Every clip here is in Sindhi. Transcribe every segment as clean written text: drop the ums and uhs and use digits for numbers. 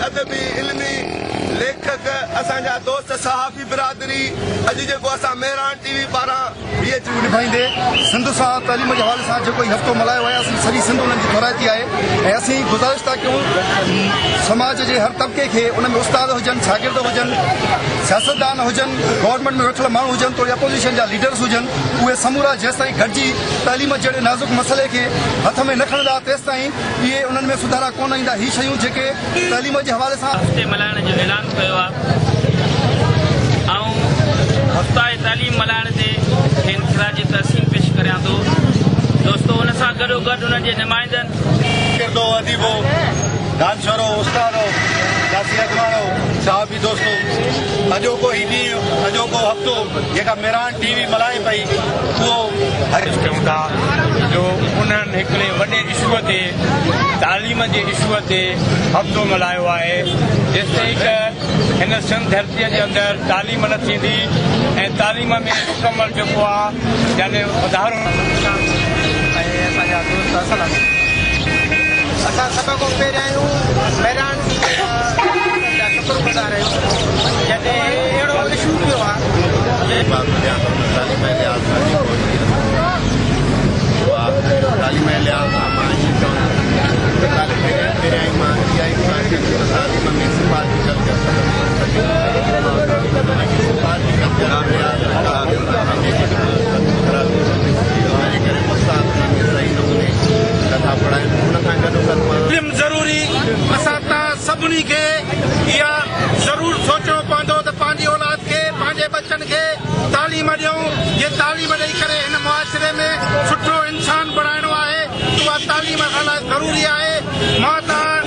ادبي، علمي، ليکڪ، اسان جا دوست صحافي برادري، اڄ جيڪو اسان مهراڻ ٽي وي پاران هيء. نڀائيندي سنڌ سان تعليم جي حوالي سان جيڪو هي هفتو ملهايو آهي اسين سڄي سنڌ انهن جي ٿورائتي آهي ۽ اسين گذارش ٿا ڪيون سماج جي هر طبقي کي ان ۾ استاد هجن شاگرد هجن سياستدان هجن گورنمينٽ ۾ ويٺل ماڻهو هجن توڙي اپوزيشن جا ليڊرز هجن اهي سمورا جيستائين گڏجي تعليم جهڙي نازڪ مسئلي کي هٿ ۾ نه کڻندا تيستائين اهي انهن ۾ سڌارا ڪونه ايندا هي شيون جيڪي تعليم جي حوالي سان. هفتي ملهائڻ جو اعلان ڪيو آهي. آئون هفتاء تعليم ملهائڻ تي کين خراج تحسين پيش ڪريان ٿو. دوستو ان سان گڏوگڏ انهن جي نمائندن. ڪردو اديبو، دانشورو، استادو، سياسي اڳواڻو، صحافي دوستو، اڄوڪو هي ڏينهن، اڄوڪو هفتو جيڪا مهراڻ ٽي وي ملهائي پئي اهو. عرض ڪيون ٿا جو انهن هڪڙي وڏي اشوء تي تعليم جي اشوء تي هفتو ملهايو آهي جيستائين ته هن سنڌ ڌرتيء جي اندر تعليم نه ٿيندي ۽ تعليم ۾ مڪمل جيڪو آ يعني وڌارو ۽ اسان جا دوست اصل اسان سڀ کان پهريائين مهراڻ جا شڪر گذار آهيون جڏهن اهڙو اشو پيو آ. بات ڪريان ته ان تعليم جي لحاظ سان جيڪو اها تعليم جي لحاظ سان مان ائين چوندس ته تعليم پهريائين مان اها ئي گذارش ڪندس ته تعليم ۾ سفارشي ڪلچر ختم ٿيڻ کپي ان کي سفارشي ڪلچر خراب ٿي چڪو ان جي ڪري استاد انهن کي صحيح نموني نٿا پڙهائن ان کان گڏوگڏ مان. علم ضروري اسان تان سڀني کي اها ضرور سوچڻو پوندو ته پنهنجي اولاد کي پنهنجي ٻچن کي تعليم ڏيون جي تعليم ڏئي ڪري هن معاشري ۾ سٺو انسان بڻائڻو آهي ته اها تعليم اسان لاء ضروري آهي مان توهان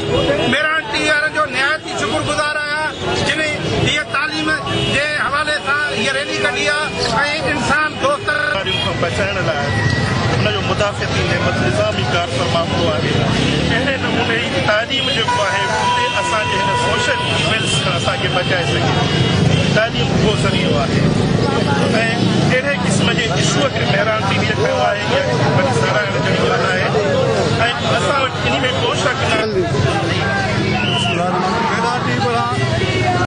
مهراڻ ٽي وي وارن جو نهايت ئي شڪر گذار آهيان جن هيء تعليم جي حوالي سان هيء ريلي ڪڍي آهي ۽ انسان دوست. بيمارين کان بچائڻ لاء ان جو مدافعتي نظام ئي ڪارفرما هوندو آهي. اهڙي نموني ئي تعليم جيڪو آهي اتي اسان جي هن سوشل ايولز کان اسان کي بچائي سگهي ٿي. تعليم اهو ذريعو آهي ۽ اهڙي قسم.